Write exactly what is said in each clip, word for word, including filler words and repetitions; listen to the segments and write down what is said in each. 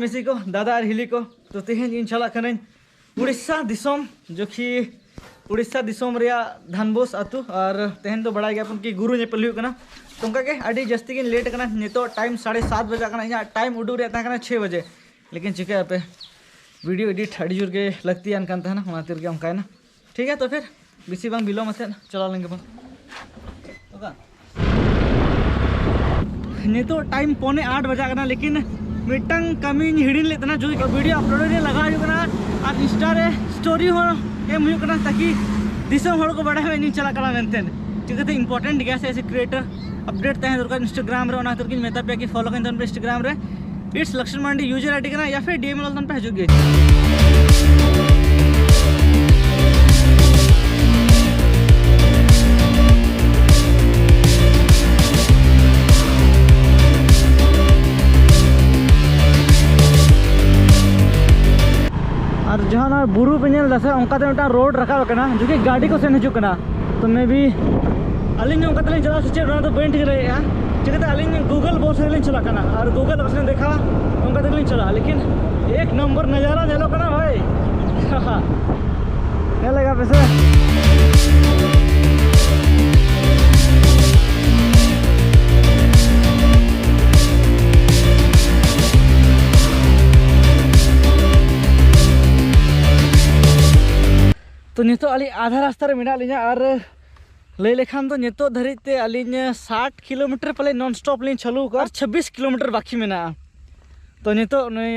ᱡᱮᱭᱥᱮ ᱠᱚ ᱫᱟᱫᱟ ᱟᱨ ᱦᱤᱞᱤ ᱠᱚ, ᱛᱚ ᱛᱮᱦᱮᱧ ᱤᱧ ᱪᱟᱞᱟᱜ ᱠᱟᱹᱱᱟᱹᱧ ᱩᱲᱤᱥᱥᱟ ᱫᱤᱥᱚᱢ, ᱡᱚᱠᱷᱤ ᱩᱲᱤᱥᱥᱟ ᱫᱤᱥᱚᱢ ᱨᱮᱭᱟᱜ ᱫᱷᱟᱱᱵᱳᱥ ᱟᱹᱛᱩ᱾ ᱟᱨ ᱛᱮᱦᱮᱧ ᱫᱚ ᱵᱟᱲᱟᱭ ᱜᱮᱭᱟᱵᱚᱱ ᱠᱤ ᱜᱩᱨᱩ ᱧᱮᱯᱮᱞ ᱦᱩᱭᱩᱜ ᱠᱟᱱᱟ᱾ ᱛᱚ ᱚᱱᱠᱟ ᱜᱮ ᱟᱹᱰᱤ ᱡᱟᱹᱥᱛᱤ ᱜᱤᱧ ᱞᱮᱴ ᱟᱠᱟᱱᱟ᱾ ᱱᱤᱛᱚᱜ ᱴᱟᱭᱤᱢ ᱥᱟᱲᱮ ᱥᱟᱛ ᱵᱟᱡᱟᱜ ᱠᱟᱱᱟ, ᱤᱧᱟᱹᱜ ᱴᱟᱭᱤᱢ ᱩᱰᱩᱠ ᱨᱮᱭᱟᱜ ᱛᱟᱦᱮᱸ ᱠᱟᱱᱟ ᱪᱷᱚᱭ ᱵᱟᱡᱮ, ᱞᱮᱠᱤᱱ ᱪᱤᱠᱟᱹᱭᱟᱯᱮ, ᱵᱷᱤᱰᱤᱭᱳ ᱮᱰᱤᱴ ᱟᱹᱰᱤ ᱡᱳᱨ ᱜᱮ ᱞᱟᱹᱠᱛᱤᱭᱟᱱ ᱠᱟᱱ ᱛᱟᱦᱮᱱᱟ, ᱚᱱᱟ ᱠᱷᱟᱹᱛᱤᱨ ᱜᱮ ᱚᱱᱠᱟᱭᱮᱱᱟ᱾ ᱴᱷᱤᱠ ᱜᱮᱭᱟ, ᱛᱚ ᱯᱷᱤᱨ ᱵᱮᱥᱤ ᱵᱟᱝ ᱵᱤᱞᱚᱢ ᱟᱛᱮᱫ ᱪᱟᱞᱟᱣ ᱞᱮᱱ ᱜᱮᱵᱚᱱ᱾ ᱱᱤᱛᱚᱜ ᱴᱟᱭᱤᱢ ᱯᱚᱱᱮ ᱟᱴ ᱵᱟᱡᱟᱜ ᱠᱟᱱᱟ, ᱞᱮᱠᱤᱱ ᱢᱤᱫᱴᱟᱝ ᱠᱟᱹᱢᱤᱧ ᱦᱤᱲᱤᱧ ᱞᱮᱫ ᱛᱟᱦᱮᱱᱟ, ᱡᱩᱫᱤ ᱵᱷᱤᱰᱤᱭᱳ ᱟᱯᱞᱳᱰ ᱨᱮ ᱞᱟᱜᱟᱣ ᱦᱩᱭᱩᱜ ᱠᱟᱱᱟ ᱟᱨ ᱤᱱᱥᱴᱟ ᱨᱮ ᱥᱴᱳᱨᱤ ᱦᱚᱸ ᱮᱢ ᱦᱩᱭᱩᱜ ᱠᱟᱱᱟ, ᱛᱟᱠᱤ ᱫᱤᱥᱚᱢ ᱦᱚᱲ ᱠᱚ ᱵᱟᱲᱟᱭ ᱢᱟ ᱤᱧᱤᱧ ᱪᱟᱞᱟᱜ ᱠᱟᱱᱟ ᱢᱮᱱᱛᱮ᱾ ᱪᱤᱠᱟᱹᱛᱮ ᱤᱢᱯᱚᱨᱴᱮᱱᱴ ᱜᱮᱭᱟ ᱥᱮ, ᱮᱥᱮ ᱠᱨᱤᱭᱮᱴᱟᱨ ᱟᱯᱰᱮᱴ ᱛᱟᱦᱮᱸ ᱫᱚᱨᱠᱟᱨ ᱤᱱᱥᱴᱟᱜᱨᱟᱢ ᱨᱮ, ᱚᱱᱟ ᱠᱷᱟᱹᱛᱤᱨ ᱜᱤᱧ ᱢᱮᱛᱟ ᱯᱮᱭᱟ ᱠᱤ ᱯᱷᱚᱞᱳ ᱠᱟᱹᱧ ᱛᱟᱵᱚᱱ ᱯᱮ ᱤᱱᱥᱴᱟᱜᱨᱟᱢ ᱨᱮ᱾ ᱤᱴᱥ ᱞᱚᱠᱥᱢᱚᱱ ᱢᱟᱱᱰᱤ ᱭᱩᱡᱟᱨ ᱟᱭᱰᱤ ᱠᱟᱱᱟ, ᱭᱟ ᱯᱷᱤᱨ ᱰᱤ ᱮᱢ ᱚᱞ ᱛᱟᱵᱚᱱ ᱯᱮ, ᱦᱤᱡᱩᱜ ᱜᱮ᱾ ᱟᱨ ᱡᱟᱦᱟᱸ ᱱᱚᱣᱟ ᱵᱩᱨᱩ ᱯᱮ ᱧᱮᱞ ᱮᱫᱟ ᱥᱮ, ᱚᱱᱠᱟᱛᱮ ᱢᱤᱫᱴᱟᱝ ᱨᱳᱰ ᱨᱟᱠᱟᱵ ᱟᱠᱟᱱᱟ, ᱡᱚᱠᱷᱚᱱ ᱜᱟᱹᱰᱤ ᱠᱚ ᱥᱮᱱ ᱦᱤᱡᱩᱜ ᱠᱟᱱᱟ᱾ ᱛᱚ ᱢᱮ ᱵᱤ ᱟᱹᱞᱤᱧ ᱦᱚᱸ ᱚᱱᱠᱟ ᱛᱮᱞᱤᱧ ᱪᱟᱞᱟᱜᱼᱟ ᱥᱮ ᱪᱮᱫ, ᱚᱱᱟ ᱫᱚ ᱵᱟᱹᱧ ᱴᱷᱤᱠᱟᱹ ᱫᱟᱲᱮᱭᱟᱜᱼᱟ᱾ ᱪᱤᱠᱟᱹᱛᱮ ᱟᱹᱞᱤᱧ ᱜᱩᱜᱚᱞ ᱵᱚᱠᱥ ᱨᱮᱞᱤᱧ ᱪᱟᱞᱟᱜ ᱠᱟᱱᱟ, ᱟᱨ ᱜᱩᱜᱚᱞ ᱵᱚᱠᱥ ᱨᱮ ᱫᱮᱠᱷᱟᱣᱟ, ᱚᱱᱠᱟ ᱛᱮᱜᱮᱞᱤᱧ ᱪᱟᱞᱟᱜᱼᱟ᱾ ᱞᱮᱠᱤᱱ ᱮᱠ ᱱᱚᱢᱵᱚᱨ ᱱᱟᱡᱟᱨᱟ ᱧᱮᱞᱚᱜ ᱠᱟᱱᱟ ᱵᱷᱟᱭ᱾ ᱧᱮᱞ ᱞᱮᱜᱟ ᱯᱮᱥᱮ᱾ ᱛᱚ ᱱᱤᱛᱚᱜ ᱟᱹᱞᱤᱧ ᱟᱫᱷᱟ ᱨᱟᱥᱛᱟ ᱨᱮ ᱢᱮᱱᱟᱜ ᱞᱤᱧᱟ, ᱟᱨ ᱞᱟᱹᱭ ᱞᱮᱠᱷᱟᱱ ᱫᱚ ᱱᱤᱛᱚᱜ ᱫᱷᱟᱹᱨᱤᱡ ᱛᱮ ᱟᱹᱞᱤᱧ ᱥᱟᱴ ᱠᱤᱞᱳᱢᱤᱴᱟᱨ ᱯᱟᱞᱮ ᱱᱚᱱ ᱥᱴᱚᱯ ᱞᱤᱧ ᱪᱟᱹᱞᱩ ᱟᱠᱟᱫᱼᱟ, ᱟᱨ ᱪᱷᱟᱵᱵᱤᱥ ᱠᱤᱞᱳᱢᱤᱴᱟᱨ ᱵᱟᱹᱠᱤ ᱢᱮᱱᱟᱜᱼᱟ᱾ ᱛᱚ ᱱᱤᱛᱚᱜ ᱱᱩᱭ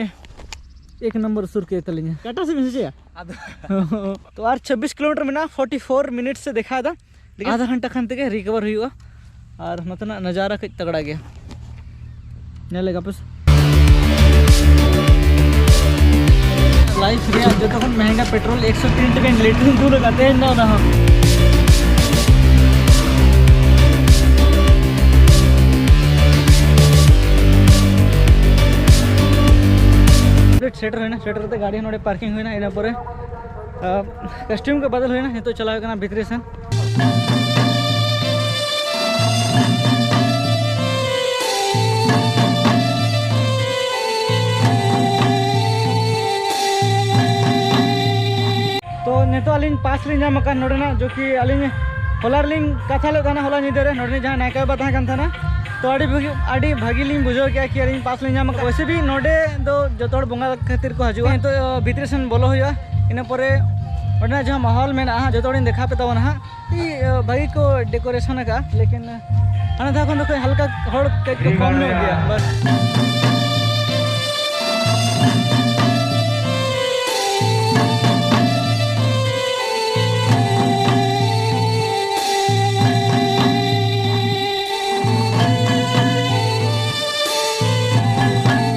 ᱮᱠ ᱱᱚᱢᱵᱚᱨ ᱥᱩᱨ ᱠᱮᱫ ᱛᱟᱹᱞᱤᱧᱟ᱾ ᱴᱟᱴᱟ ᱥᱮᱫ ᱵᱤᱱ ᱦᱤᱡᱩᱜᱼᱟ? ᱟᱫᱚ ᱛᱚ ᱟᱨ ᱪᱷᱟᱵᱵᱤᱥ ᱠᱤᱞᱳᱢᱤᱴᱟᱨ ᱢᱮᱱᱟᱜᱼᱟ, ᱯᱷᱳᱨᱴᱤ ᱯᱷᱳᱨ ᱢᱤᱱᱤᱴᱥ ᱮ ᱫᱮᱠᱷᱟᱣ ᱮᱫᱟ᱾ ᱞᱮᱠᱤᱱ ᱟᱫᱷᱟ ᱜᱷᱚᱱᱴᱟ ᱠᱷᱟᱱ ᱛᱮᱜᱮ ᱨᱤᱠᱚᱵᱷᱟᱨ ᱦᱩᱭᱩᱜᱼᱟ᱾ ᱟᱨ ᱱᱚᱛᱮᱱᱟᱜ ᱱᱟᱡᱟᱨᱟ ᱠᱟᱹᱡ ᱛᱟᱜᱲᱟ ᱜᱮᱭᱟ, ᱧᱮᱞ ᱞᱮᱜᱟ ᱯᱮ ᱥᱮ᱾ ᱞᱟᱭᱤᱯᱷ ᱨᱮᱭᱟᱜ ᱡᱚᱛᱚ ᱠᱷᱚᱱ ᱢᱮᱦᱮᱝᱜᱟ ᱯᱮᱴᱨᱳᱞ ᱮᱠᱥᱚ ᱛᱤᱱ ᱴᱟᱠᱟᱧ ᱞᱤᱴᱟᱨ ᱤᱧ ᱫᱩᱞ ᱟᱠᱟᱫ ᱛᱮᱦᱮᱧ ᱫᱚ ᱚᱱᱟ ᱦᱚᱸ᱾ ᱥᱮᱴᱮᱨ ᱦᱩᱭᱱᱟ, ᱥᱮᱴᱮᱨ ᱠᱟᱛᱮ ᱜᱟᱹᱰᱤ ᱱᱚᱰᱮ ᱯᱟᱨᱠᱤᱝ ᱦᱩᱭᱱᱟ, ᱤᱱᱟᱹ ᱯᱚᱨᱮ ᱠᱚᱥᱴᱤᱭᱩᱢ ᱠᱚ ᱵᱚᱫᱚᱞ ᱦᱩᱭᱱᱟ, ᱱᱤᱛᱚᱜ ᱪᱟᱞᱟᱣ ᱦᱩᱭᱩᱜ ᱠᱟᱱᱟ ᱵᱷᱤᱛᱨᱤ ᱥᱮᱱ᱾ ᱱᱤᱛᱚᱜ ᱟᱹᱞᱤᱧ ᱯᱟᱥ ᱞᱤᱧ ᱧᱟᱢ ᱟᱠᱟᱫ ᱱᱚᱰᱮᱱᱟᱜ, ᱡᱚ ᱠᱤ ᱟᱹᱞᱤᱧ ᱦᱚᱞᱟ ᱨᱮᱞᱤᱧ ᱠᱟᱛᱷᱟ ᱞᱮᱫ ᱛᱟᱦᱮᱱᱟ, ᱦᱚᱞᱟ ᱧᱤᱫᱟᱹ ᱨᱮ ᱱᱚᱰᱮ ᱡᱟᱦᱟᱸ ᱱᱟᱭᱠᱮ ᱵᱟᱵᱟ ᱛᱟᱦᱮᱸ ᱠᱟᱱ ᱛᱟᱦᱮᱱᱟ, ᱛᱚ ᱟᱹᱰᱤ ᱵᱷᱟᱹᱜᱤ, ᱟᱹᱰᱤ ᱵᱷᱟᱹᱜᱤ ᱞᱤᱧ ᱵᱩᱡᱷᱟᱹᱣ ᱠᱮᱜᱼᱟ ᱠᱤ ᱟᱹᱞᱤᱧ ᱯᱟᱥ ᱞᱤᱧ ᱧᱟᱢ ᱟᱠᱟᱫ᱾ ᱣᱮᱥᱮ ᱵᱷᱤ ᱱᱚᱰᱮ ᱫᱚ ᱡᱚᱛᱚ ᱦᱚᱲ ᱵᱚᱸᱜᱟ ᱠᱷᱟᱹᱛᱤᱨ ᱠᱚ ᱦᱤᱡᱩᱜᱼᱟ᱾ ᱱᱤᱛᱚᱜ ᱵᱷᱤᱛᱨᱤ ᱥᱮᱱ ᱵᱚᱞᱚ ᱦᱩᱭᱩᱜᱼᱟ, ᱤᱱᱟᱹ ᱯᱚᱨᱮ ᱚᱸᱰᱮᱱᱟᱜ ᱡᱟᱦᱟᱸ ᱢᱟᱦᱚᱞ ᱢᱮᱱᱟᱜᱼᱟ ᱡᱚᱛᱚ ᱦᱚᱲᱤᱧ ᱫᱮᱠᱷᱟᱣ ᱯᱮ ᱛᱟᱵᱚᱱᱟ ᱦᱟᱸᱜ᱾ ᱟᱹᱰᱤ ᱵᱷᱟᱹᱜᱤ ᱠᱚ decoration ᱟᱠᱟᱫᱼᱟ, ᱞᱮᱠᱤᱱ ᱦᱟᱱᱟ ᱫᱷᱟᱣ ᱠᱷᱚᱱ ᱫᱚ ᱠᱟᱹᱡ ᱦᱟᱞᱠᱟ ᱦᱚᱲ ᱠᱟᱹᱡ ᱠᱚ ᱠᱚᱢ ᱧᱚᱜ ᱜᱮᱭᱟ, ᱵᱟᱥ᱾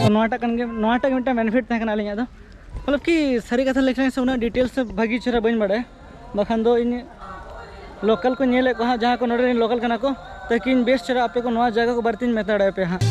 ᱛᱚ ᱱᱚᱣᱟᱴᱟᱜ ᱠᱟᱱ ᱜᱮ, ᱱᱚᱣᱟᱴᱟᱜ ᱜᱮ ᱢᱤᱫᱴᱟᱝ benefit ᱛᱟᱦᱮᱸ ᱠᱟᱱᱟ ᱟᱹᱞᱤᱧᱟᱜ ᱫᱚ᱾ ᱢᱚᱛᱞᱚᱵ ᱠᱤ ᱥᱟᱹᱨᱤ ᱠᱟᱛᱷᱟ ᱞᱟᱹᱭ ᱞᱮᱠᱷᱟᱱ ᱥᱮ ᱩᱱᱟᱹᱜ details ᱛᱮ ᱵᱷᱟᱹᱜᱤ ᱪᱮᱦᱨᱟ ᱵᱟᱹᱧ ᱵᱟᱲᱟᱭᱟ, ᱵᱟᱠᱷᱟᱱ ᱫᱚ ᱤᱧ local ᱠᱚ ᱧᱮᱞᱮᱫ ᱠᱚᱣᱟ ᱦᱟᱸᱜ, ᱡᱟᱦᱟᱸ ᱠᱚ ᱱᱚᱰᱮ ᱨᱮᱱ local ᱠᱟᱱᱟ ᱠᱚ, ᱛᱟᱠᱤ ᱤᱧ ᱵᱮᱥ ᱪᱮᱦᱨᱟ ᱟᱯᱮ ᱠᱚ ᱱᱚᱣᱟ ᱡᱟᱭᱜᱟ ᱠᱚ ᱵᱟᱨᱮᱛᱮᱧ ᱢᱮᱛᱟ ᱫᱟᱲᱮᱭᱟᱯᱮᱭᱟ ᱦᱟᱸᱜ᱾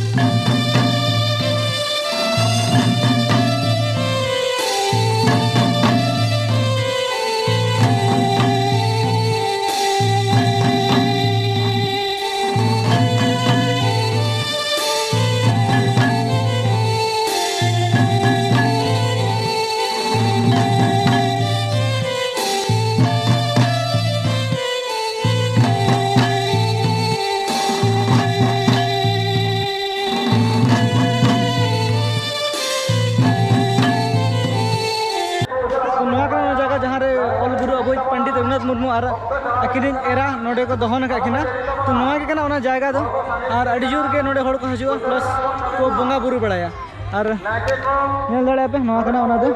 ᱛᱚ ᱱᱚᱣᱟ ᱠᱟᱱᱟ ᱚᱱᱟ ᱡᱟᱭᱜᱟ ᱡᱟᱦᱟᱸ ᱨᱮ ᱚᱞ ᱜᱩᱨᱩ ᱟᱵᱚᱭᱤᱡ ᱯᱚᱱᱰᱤᱛ ᱨᱚᱜᱷᱩᱱᱟᱛᱷ ᱢᱩᱨᱢᱩ ᱟᱨ ᱟᱹᱠᱤᱱᱤᱡ ᱮᱨᱟ ᱱᱚᱰᱮ ᱠᱚ ᱫᱚᱦᱚᱱ ᱟᱠᱟᱫ ᱠᱤᱱᱟ᱾ ᱛᱚ ᱱᱚᱣᱟ ᱜᱮ ᱠᱟᱱᱟ ᱚᱱᱟ ᱡᱟᱭᱜᱟ ᱫᱚ, ᱟᱨ ᱟᱹᱰᱤ ᱡᱳᱨ ᱜᱮ ᱱᱚᱰᱮ ᱦᱚᱲ ᱠᱚ ᱦᱤᱡᱩᱜᱼᱟ, plus ᱠᱚ ᱵᱚᱸᱜᱟ ᱵᱩᱨᱩ ᱵᱟᱲᱟᱭᱟ᱾ ᱟᱨ ᱧᱮᱞ ᱫᱟᱲᱮᱭᱟᱜᱼᱟ ᱯᱮ, ᱱᱚᱣᱟ ᱠᱟᱱᱟ ᱚᱱᱟ ᱫᱚ᱾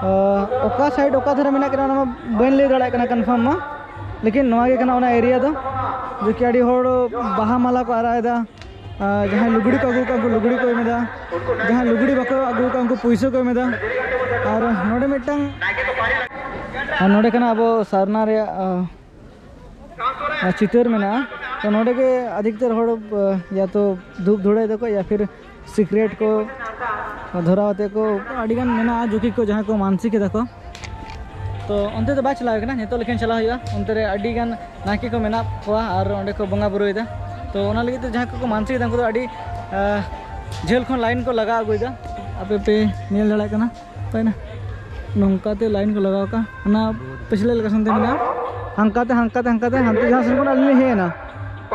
ᱟᱸ, ᱚᱠᱟ side ᱚᱠᱟ ᱫᱷᱟᱨᱮ ᱢᱮᱱᱟᱜ ᱠᱤᱱᱟ ᱚᱱᱟ ᱢᱟ ᱵᱟᱹᱧ ᱞᱟᱹᱭ ᱫᱟᱲᱮᱭᱟᱜ ᱠᱟᱱᱟ confirm ᱢᱟ, ᱞᱮᱠᱤᱱ ᱱᱚᱣᱟ ᱜᱮ ᱠᱟᱱᱟ ᱚᱱᱟ area ᱫᱚ, ᱡᱮ ᱠᱤ ᱟᱹᱰᱤ ᱦᱚᱲ ᱵᱟᱦᱟ ᱢᱟᱞᱟ ᱠᱚ ᱟᱨᱟᱣ ᱮᱫᱟ᱾ ᱟᱨ ᱡᱟᱦᱟᱸᱭ ᱞᱩᱜᱽᱲᱤ ᱠᱚ ᱟᱹᱜᱩ ᱠᱟᱜ ᱩᱱᱠᱩ ᱞᱩᱜᱽᱲᱤ ᱠᱚ ᱮᱢ ᱮᱫᱟ, ᱡᱟᱦᱟᱸᱭ ᱞᱩᱜᱽᱲᱤ ᱵᱟᱠᱚ ᱟᱹᱜᱩ ᱠᱟᱜ ᱩᱱᱠᱩ ᱯᱩᱭᱥᱟᱹ ᱠᱚ ᱮᱢ ᱮᱫᱟ᱾ ᱟᱨ ᱱᱚᱰᱮ ᱢᱤᱫᱴᱟᱝ, ᱟᱨ ᱱᱚᱰᱮ ᱠᱟᱱᱟ ᱟᱵᱚ ᱥᱟᱨᱱᱟ ᱨᱮᱭᱟᱜ, ᱟᱸ, ᱟᱸ, ᱪᱤᱛᱟᱹᱨ ᱢᱮᱱᱟᱜᱼᱟ᱾ ᱛᱚ ᱱᱚᱰᱮ ᱜᱮ ᱟᱫᱷᱤᱠᱛᱟᱨ ᱦᱚᱲ, ᱟᱸ, ᱭᱟ ᱛᱚ ᱫᱷᱩᱯ ᱫᱷᱩᱲᱟᱹᱭ ᱫᱟᱠᱚ ᱭᱟ ᱯᱷᱤᱨ ᱥᱤᱠᱨᱮᱴ ᱠᱚ ᱫᱷᱚᱨᱟᱣ ᱟᱛᱮ ᱠᱚ, ᱟᱹᱰᱤᱜᱟᱱ ᱢᱮᱱᱟᱜᱼᱟ ᱡᱩᱠᱤ ᱠᱚ, ᱡᱟᱦᱟᱸᱭ ᱠᱚ ᱢᱟᱱᱥᱤᱠ ᱮᱫᱟ ᱠᱚ᱾ ᱛᱚ ᱚᱱᱛᱮ ᱫᱚ ᱵᱟᱭ ᱪᱟᱞᱟᱣ ᱠᱟᱱᱟ, ᱱᱤᱛᱚᱜ ᱞᱮᱠᱷᱟᱱ ᱪᱟᱞᱟᱣ ᱦᱩᱭᱩᱜᱼᱟ᱾ ᱚᱱᱛᱮ ᱨᱮ ᱟᱹᱰᱤᱜᱟᱱ ᱱᱟᱭᱠᱮ ᱠᱚ ᱢᱮᱱᱟᱜ ᱠᱚᱣᱟ ᱟᱨ ᱚᱸᱰᱮ ᱠᱚ ᱵᱚᱸᱜᱟ ᱵᱩᱨᱩᱭᱮᱫᱟ᱾ ᱛᱚ ᱚᱱᱟ ᱞᱟᱹᱜᱤᱫ ᱛᱮ ᱡᱟᱦᱟᱸᱭ ᱠᱚᱠᱚ ᱢᱟᱱᱥᱤᱠ ᱮᱫᱟ ᱩᱱᱠᱩ ᱫᱚ ᱟᱹᱰᱤ, ᱟᱸ, ᱡᱷᱟᱹᱞ ᱠᱷᱚᱱ line ᱠᱚ ᱞᱟᱜᱟᱣ ᱟᱹᱜᱩᱭᱮᱫᱟ᱾ ᱟᱯᱮ ᱯᱮ ᱧᱮᱞ ᱫᱟᱲᱮᱭᱟᱜ ᱠᱟᱱᱟ, ᱦᱳᱭ ᱱᱟ᱾ ᱱᱚᱝᱠᱟᱛᱮ line ᱠᱚ ᱞᱟᱜᱟᱣ ᱠᱟᱜᱼᱟ, ᱚᱱᱟ ᱯᱤᱪᱷᱞᱟᱹ ᱞᱮᱠᱟ ᱥᱮᱱ ᱛᱮ ᱢᱮᱱᱟᱜᱼᱟ᱾ ᱦᱟᱱᱠᱟᱛᱮ, ᱦᱟᱱᱠᱟᱛᱮ, ᱦᱟᱱᱠᱟᱛᱮ, ᱦᱟᱱᱛᱮ ᱡᱟᱦᱟᱸ ᱥᱮᱱ ᱠᱷᱚᱱ ᱟᱹᱞᱤᱧ ᱞᱤᱧ ᱦᱮᱡ ᱮᱱᱟ᱾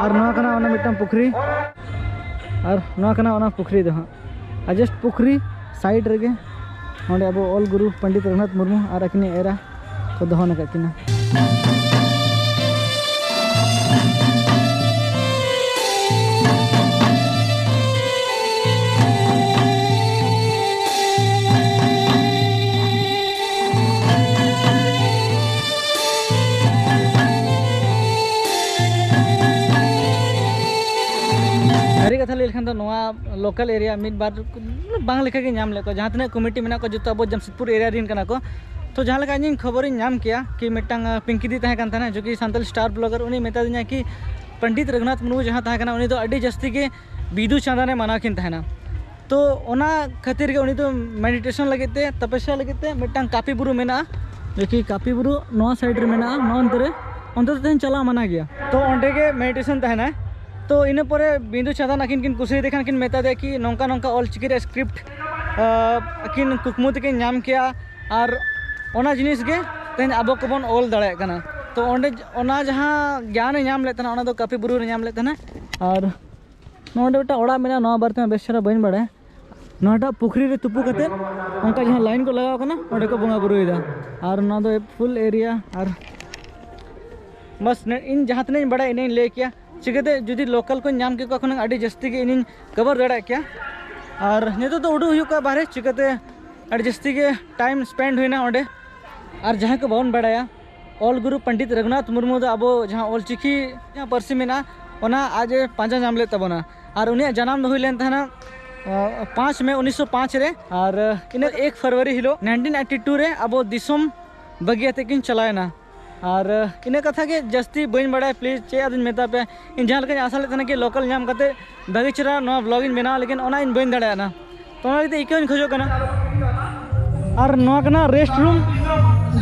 ᱟᱨ ᱱᱚᱣᱟ ᱠᱟᱱᱟ ᱚᱱᱟ ᱢᱤᱫᱴᱟᱝ ᱯᱩᱠᱷᱨᱤ, ᱟᱨ ᱱᱚᱣᱟ ᱠᱟᱱᱟ ᱚᱱᱟ ᱯᱩᱠᱷᱨᱤ ᱫᱚ ᱦᱟᱸᱜ᱾ ᱟᱨ just ᱯᱩᱠᱷᱨᱤ side ᱨᱮᱜᱮ ᱚᱸᱰᱮ ᱟᱵᱚ ᱚᱞ ᱜᱩᱨᱩ ᱯᱚᱱᱰᱤᱛ ᱨᱚᱜᱷᱩᱱᱟᱛᱷ ᱢᱩᱨᱢᱩ ᱟᱨ ᱟᱹᱠᱤᱱᱤᱡ ᱮᱨᱟ ᱠᱚ ᱫᱚᱦᱚ ᱟᱠᱟᱫ ᱠᱤᱱᱟ᱾ ᱥᱟᱹᱨᱤ ᱠᱟᱛᱷᱟ ᱞᱟᱹᱭ ᱞᱮᱠᱷᱟᱱ ᱫᱚ, ᱱᱚᱣᱟ local area ᱢᱤᱫ ᱵᱟᱨ ᱵᱟᱝ ᱞᱮᱠᱟ ᱜᱮ ᱧᱟᱢ ᱞᱮᱫ ᱠᱚᱣᱟ᱾ ᱡᱟᱦᱟᱸ ᱛᱤᱱᱟᱹᱜ committee ᱢᱮᱱᱟᱜ ᱠᱚᱣᱟ, ᱡᱚᱛᱚ ᱟᱵᱚ ᱡᱟᱢᱥᱮᱫᱽᱯᱩᱨ area ᱨᱮᱱ ᱠᱟᱱᱟ ᱠᱚ᱾ ᱛᱚ ᱡᱟᱦᱟᱸ ᱞᱮᱠᱟ ᱤᱧᱤᱧ ᱠᱷᱚᱵᱚᱨᱤᱧ ᱧᱟᱢ ᱠᱮᱭᱟ ᱠᱤ ᱢᱤᱫᱴᱟᱝ, ᱟᱸ, ᱯᱤᱝᱠᱤ ᱫᱤ ᱛᱟᱦᱮᱸ ᱠᱟᱱ ᱛᱟᱦᱮᱱᱟ, ᱡᱚᱠᱤ ᱥᱟᱱᱛᱟᱲ star blogger, ᱩᱱᱤ ᱢᱮᱛᱟ ᱫᱤᱧᱟ ᱠᱤ ᱯᱚᱱᱰᱤᱛ ᱨᱚᱜᱷᱩᱱᱟᱛᱷ ᱢᱩᱨᱢᱩ ᱡᱟᱦᱟᱸ ᱛᱟᱦᱮᱸ ᱠᱟᱱᱟ, ᱩᱱᱤ ᱫᱚ ᱟᱹᱰᱤ ᱡᱟᱹᱥᱛᱤ ᱜᱮ ᱵᱤᱫᱩ ᱪᱟᱸᱫᱟᱱᱮ ᱢᱟᱱᱟᱣ ᱠᱤᱱ ᱛᱟᱦᱮᱱᱟ᱾ ᱛᱚ ᱚᱱᱟ ᱠᱷᱟᱹᱛᱤᱨ ᱜᱮ ᱩᱱᱤ ᱫᱚ meditation ᱞᱟᱹᱜᱤᱫ ᱛᱮ, ᱛᱚᱯᱚᱥᱭᱟ ᱞᱟᱹᱜᱤᱫ ᱛᱮ ᱢᱤᱫᱴᱟᱝ ᱠᱟᱹᱯᱤ ᱵᱩᱨᱩ ᱢᱮᱱᱟᱜᱼᱟ, ᱡᱮ ᱠᱤ ᱠᱟᱹᱯᱤ ᱵᱩᱨᱩ ᱱᱚᱣᱟ side ᱨᱮ ᱢᱮᱱᱟᱜᱼᱟ, ᱱᱚᱣᱟ ᱚᱱᱛᱮ ᱨᱮ, ᱚᱱᱛᱮ ᱫᱚ ᱛᱮᱦᱮᱧ ᱪᱟᱞᱟᱣ ᱢᱟᱱᱟ ᱜᱮᱭᱟ᱾ ᱛᱚ ᱚᱸᱰᱮ ᱜᱮ meditation ᱛᱟᱦᱮᱱᱟᱭ᱾ ᱛᱚ ᱤᱱᱟᱹ ᱯᱚᱨᱮ ᱵᱤᱸᱫᱩ ᱪᱟᱸᱫᱟᱱ ᱟᱹᱠᱤᱱ ᱠᱤᱱ ᱠᱩᱥᱤᱭᱟᱫᱮ ᱠᱷᱟᱱ ᱠᱤᱱ ᱢᱮᱛᱟ ᱫᱮᱭᱟ ᱠᱤ ᱱᱚᱝᱠᱟ ᱱᱚᱝᱠᱟ ᱚᱞ ᱪᱤᱠᱤ ᱨᱮ script, ᱟᱸ, ᱟᱹᱠᱤᱱ ᱠᱩᱠᱢᱩ ᱛᱮᱠᱤᱱ ᱧᱟᱢ ᱠᱮᱜᱼᱟ, ᱟᱨ ᱚᱱᱟ ᱡᱤᱱᱤᱥ ᱜᱮ ᱛᱮᱦᱮᱧ ᱟᱵᱚ ᱠᱚᱵᱚᱱ ᱚᱞ ᱫᱟᱲᱮᱭᱟᱜ ᱠᱟᱱᱟ᱾ ᱛᱚ ᱚᱸᱰᱮ ᱚᱱᱟ ᱡᱟᱦᱟᱸ ᱜᱮᱭᱟᱱᱮ ᱧᱟᱢ ᱞᱮᱫ ᱛᱟᱦᱮᱱᱟ, ᱚᱱᱟ ᱫᱚ ᱠᱟᱹᱯᱤ ᱵᱩᱨᱩ ᱨᱮ ᱧᱟᱢ ᱞᱮᱫ ᱛᱟᱦᱮᱱᱟ᱾ ᱟᱨ ᱱᱚᱰᱮ ᱢᱤᱫᱴᱟᱝ ᱚᱲᱟᱜ ᱢᱮᱱᱟᱜᱼᱟ, ᱱᱚᱣᱟ ᱵᱟᱨᱮ ᱛᱮ ᱵᱮᱥ ᱪᱮᱦᱨᱟ ᱵᱟᱹᱧ ᱵᱟᱲᱟᱭᱟ᱾ ᱱᱚᱣᱟᱴᱟᱜ ᱯᱩᱠᱷᱨᱤ ᱨᱮ ᱛᱩᱯᱩ ᱠᱟᱛᱮ ᱚᱱᱠᱟ ᱡᱟᱦᱟᱸ line ᱠᱚ ᱞᱟᱜᱟᱣ ᱠᱟᱱᱟ, ᱚᱸᱰᱮ ᱠᱚ ᱵᱚᱸᱜᱟ ᱵᱩᱨᱩᱭᱮᱫᱟ᱾ ᱟᱨ ᱱᱚᱣᱟ ᱫᱚ full area, ᱟᱨ ᱵᱟᱥ ᱱᱮ-, ᱤᱧ ᱡᱟᱦᱟᱸ ᱛᱤᱱᱟᱹᱜ ᱤᱧ ᱵᱟᱲᱟᱭᱟ ᱤᱱᱟᱹᱧ ᱞᱟᱹᱭ ᱠᱮᱭᱟ᱾ ᱪᱤᱠᱟᱹᱛᱮ ᱡᱩᱫᱤ local ᱠᱚᱧ ᱧᱟᱢ ᱠᱮᱠᱚ ᱠᱷᱟᱱ ᱟᱹᱰᱤ ᱡᱟᱹᱥᱛᱤ ᱜᱮ ᱤᱧᱤᱧ cover ᱫᱟᱲᱮᱭᱟᱜ ᱠᱮᱭᱟ᱾ ᱟᱨ ᱱᱤᱛᱚᱜ ᱫᱚ ᱩᱰᱩᱠ ᱦᱩᱭᱩᱜ ᱠᱟᱱᱟ ᱵᱟᱦᱨᱮ, ᱪᱤᱠᱟᱹᱛᱮ ᱟᱹᱰᱤ ᱡᱟᱹᱥᱛᱤ ᱜᱮ time spend ᱦᱩᱭᱱᱟ ᱚᱸᱰᱮ᱾ ᱟᱨ ᱡᱟᱦᱟᱸᱭ ᱠᱚ ᱵᱟᱵᱚᱱ ᱵᱟᱲᱟᱭᱟ, ᱚᱞ ᱜᱩᱨᱩ ᱯᱚᱱᱰᱤᱛ ᱨᱚᱜᱷᱩᱱᱟᱛᱷ ᱢᱩᱨᱢᱩ ᱫᱚ ᱟᱵᱚ ᱡᱟᱦᱟᱸ ᱚᱞᱪᱤᱠᱤ ᱡᱟᱦᱟᱸ ᱯᱟᱹᱨᱥᱤ ᱢᱮᱱᱟᱜᱼᱟ, ᱚᱱᱟ ᱟᱡ ᱮ ᱯᱟᱸᱡᱟ ᱧᱟᱢ ᱞᱮᱫ ᱛᱟᱵᱚᱱᱟ᱾ ᱟᱨ ᱩᱱᱤᱭᱟᱜ ᱡᱟᱱᱟᱢ ᱫᱚ ᱦᱩᱭ ᱞᱮᱱ ᱛᱟᱦᱮᱱᱟ, ᱟᱸ, ᱯᱟᱸᱪ ᱢᱮ ᱩᱱᱤᱥᱥᱚ ᱯᱟᱸᱪ ᱨᱮ᱾ ᱟᱨ, ᱟᱸ, ᱤᱱᱟᱹ ᱮᱠ ᱯᱷᱮᱵᱽᱨᱩᱣᱟᱨᱤ ᱦᱤᱞᱳᱜ nineteen eighty two ᱨᱮ ᱟᱵᱚ ᱫᱤᱥᱚᱢ ᱵᱟᱹᱜᱤ ᱟᱛᱮᱫ ᱠᱤᱱ ᱪᱟᱞᱟᱣᱮᱱᱟ᱾ ᱟᱨ, ᱟᱸ, ᱤᱱᱟᱹ ᱠᱟᱛᱷᱟ ᱜᱮ, ᱡᱟᱹᱥᱛᱤ ᱵᱟᱹᱧ ᱵᱟᱲᱟᱭᱟ᱾ Please, ᱪᱮᱫ ᱟᱫᱚᱧ ᱢᱮᱛᱟ ᱯᱮᱭᱟ, ᱤᱧ ᱡᱟᱦᱟᱸ ᱞᱮᱠᱟᱧ ᱟᱥᱟ ᱞᱮᱫ ᱛᱟᱦᱮᱱᱟ ᱠᱤ local ᱧᱟᱢ ᱠᱟᱛᱮ ᱵᱷᱟᱹᱜᱤ ᱪᱮᱦᱨᱟ ᱱᱚᱣᱟ vlog ᱤᱧ ᱵᱮᱱᱟᱣᱟ, ᱞᱮᱠᱤᱱ ᱚᱱᱟ ᱤᱧ ᱵᱟᱹᱧ ᱫᱟᱲᱮᱭᱟᱜᱼᱟ᱾ ᱛᱚ ᱚᱱᱟ ᱞᱟᱹᱜᱤᱫ ᱛᱮ ᱤᱠᱟᱹᱧ ᱠᱷᱚᱡᱚᱜ ᱠᱟᱱᱟ᱾ ᱟᱨ ᱱᱚᱣᱟ ᱠᱟᱱᱟ rest room,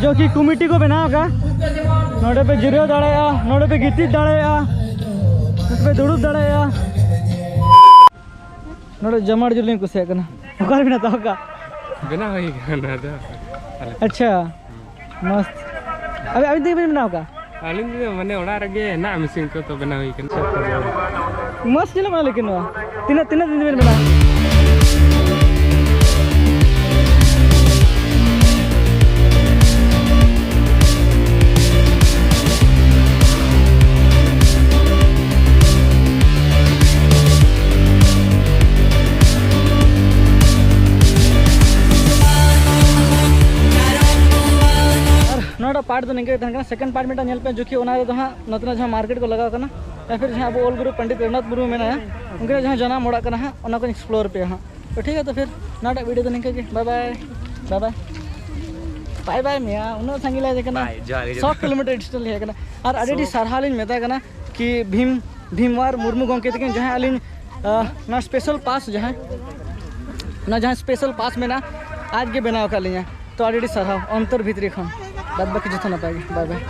ᱡᱚ ᱠᱤ committee ᱠᱚ ᱵᱮᱱᱟᱣ ᱟᱠᱟᱫᱼᱟ᱾ ᱱᱚᱰᱮ ᱯᱮ ᱡᱤᱨᱟᱹᱣ ᱫᱟᱲᱮᱭᱟᱜᱼᱟ, ᱱᱚᱰᱮ ᱯᱮ ᱜᱤᱛᱤᱡ ᱫᱟᱲᱮᱭᱟᱜᱼᱟ, ᱱᱚᱰᱮ ᱯᱮ ᱫᱩᱲᱩᱵ ᱫᱟᱲᱮᱭᱟᱜᱼᱟ᱾ ᱱᱚᱰᱮ ᱡᱚᱢᱟᱜ ᱟᱹᱰᱤ ᱡᱳᱨ ᱞᱤᱧ ᱠᱩᱥᱤᱭᱟᱜ ᱠᱟᱱᱟ᱾ ᱚᱠᱟ ᱨᱮ ᱢᱮᱱᱟᱜ ᱛᱟᱯᱮ ᱠᱟ? ᱵᱮᱱᱟᱣ ᱦᱩᱭ ᱠᱟᱱᱟ ᱱᱚᱣᱟ ᱫᱚ᱾ ᱟᱪᱪᱷᱟ, ᱢᱚᱡᱽ᱾ ᱟᱹᱵᱤᱱ, ᱟᱹᱵᱤᱱ ᱛᱮᱜᱮ ᱵᱤᱱ ᱵᱮᱱᱟᱣ ᱠᱟᱜᱼᱟ? ᱟᱹᱞᱤᱧ ᱫᱚ ᱢᱟᱱᱮ ᱚᱲᱟᱜ ᱨᱮᱜᱮ ᱦᱮᱱᱟᱜᱼᱟ ᱢᱮᱥᱤᱱ ᱠᱚ, ᱛᱚ ᱵᱮᱱᱟᱣ ᱦᱩᱭ ᱠᱟᱱᱟ᱾ ᱢᱚᱡᱽ ᱧᱮᱞᱚᱜ ᱠᱟᱱᱟ ᱞᱮᱠᱤᱱ ᱱᱚᱣᱟ᱾ ᱛᱤᱱᱟᱹᱜ, ᱛᱤᱱᱟᱹᱜ ᱫᱤᱱ ᱵᱤᱱ ᱵᱮᱱᱟᱣᱟ? ᱟᱨ ᱱᱚᱣᱟᱴᱟᱜ ᱯᱟᱨᱴ ᱫᱚ ᱱᱤᱝᱠᱟᱹ ᱜᱮ ᱛᱟᱦᱮᱸ ᱠᱟᱱᱟ᱾ ᱥᱮᱠᱮᱱᱰ ᱯᱟᱨᱴ ᱢᱤᱫᱴᱟᱝ ᱧᱮᱞ ᱯᱮ, ᱡᱚᱠᱷᱤ ᱚᱱᱟ ᱨᱮᱫᱚ ᱦᱟᱸᱜ ᱱᱚᱛᱮᱱᱟᱜ ᱡᱟᱦᱟᱸ ᱢᱟᱨᱠᱮᱴ ᱠᱚ ᱞᱟᱜᱟᱣ ᱠᱟᱱᱟ, ᱭᱟ ᱯᱷᱤᱨ ᱡᱟᱦᱟᱸ ᱟᱵᱚ ᱚᱞ ᱜᱩᱨᱩ ᱯᱚᱱᱰᱤᱛ ᱨᱚᱜᱷᱩᱱᱟᱛᱷ ᱢᱩᱨᱢᱩ ᱢᱮᱱᱟᱭᱟ, ᱩᱱᱠᱤᱱᱟᱜ ᱡᱟᱦᱟᱸ ᱡᱟᱱᱟᱢ ᱚᱲᱟᱜ ᱠᱟᱱᱟ ᱦᱟᱸᱜ, ᱚᱱᱟ ᱠᱚᱧ ᱮᱠᱥᱯᱞᱳᱨ ᱯᱮᱭᱟ ᱦᱟᱸᱜ᱾ ᱛᱚ ᱴᱷᱤᱠ ᱜᱮᱭᱟ, ᱛᱚ ᱯᱷᱤᱨ ᱱᱚᱣᱟᱴᱟᱜ ᱵᱷᱤᱰᱤᱭᱳ ᱫᱚ ᱱᱤᱝᱠᱟᱹ ᱜᱮ᱾ ᱵᱟᱭ ᱵᱟᱭ, ᱵᱟᱭ ᱵᱟᱭ᱾ ᱵᱟᱭ ᱵᱟᱭ ᱢᱮᱭᱟ, ᱩᱱᱟᱹᱜ ᱥᱟᱺᱜᱤᱧ ᱞᱮ ᱦᱮᱡ ᱠᱟᱱᱟ᱾ ᱵᱟᱭ, ᱡᱚᱦᱟᱨ ᱜᱮ, ᱥᱚ ᱡᱚᱦᱟᱨ᱾ ᱠᱤᱞᱳᱢᱤᱴᱟᱨ ᱰᱤᱥᱴᱮᱱᱥ ᱞᱮ ᱦᱮᱡ ᱠᱟᱱᱟ᱾ ᱟᱨ ᱟᱹᱰᱤ ᱟᱹᱰᱤ ᱥᱚ- ᱥᱟᱨᱦᱟᱣ ᱞᱤᱧ ᱢᱮᱛᱟᱭ ᱠᱟᱱᱟ ᱠᱤ ᱵᱷᱤᱢ, ᱵᱷᱤᱢᱣᱟᱨ ᱢᱩᱨᱢᱩ ᱜᱚᱢᱠᱮ ᱛᱟᱹᱠᱤᱱ, ᱡᱟᱦᱟᱸ ᱟᱹᱞᱤᱧ, ᱟᱦ, ᱱᱚᱣᱟ ᱥᱯᱮᱥᱟᱞ ᱯᱟᱥ ᱡᱟᱦᱟᱸ, ᱚᱱᱟ ᱡᱟᱦᱟᱸ ᱥᱯᱮᱥᱟᱞ ᱯᱟᱥ ᱢᱮᱱᱟᱜᱼᱟ, ᱟᱡ ᱜᱮ ᱵᱮᱱᱟᱣ ᱟᱠᱟᱫ ᱞᱤᱧᱟ᱾ ᱛᱚ ᱟᱹᱰᱤ ᱟᱹᱰᱤ ᱥᱟᱨᱦᱟᱣ ᱚᱱᱛᱚᱨ ᱵᱷᱤᱛᱨᱤ ᱠᱷᱚᱱ᱾ ᱵᱟᱫ ᱵᱟᱹᱠᱤ ᱡᱚᱛᱚ ᱱᱟᱯᱟᱭ ᱜᱮ᱾ ᱵᱟᱭ ᱵᱟᱭ᱾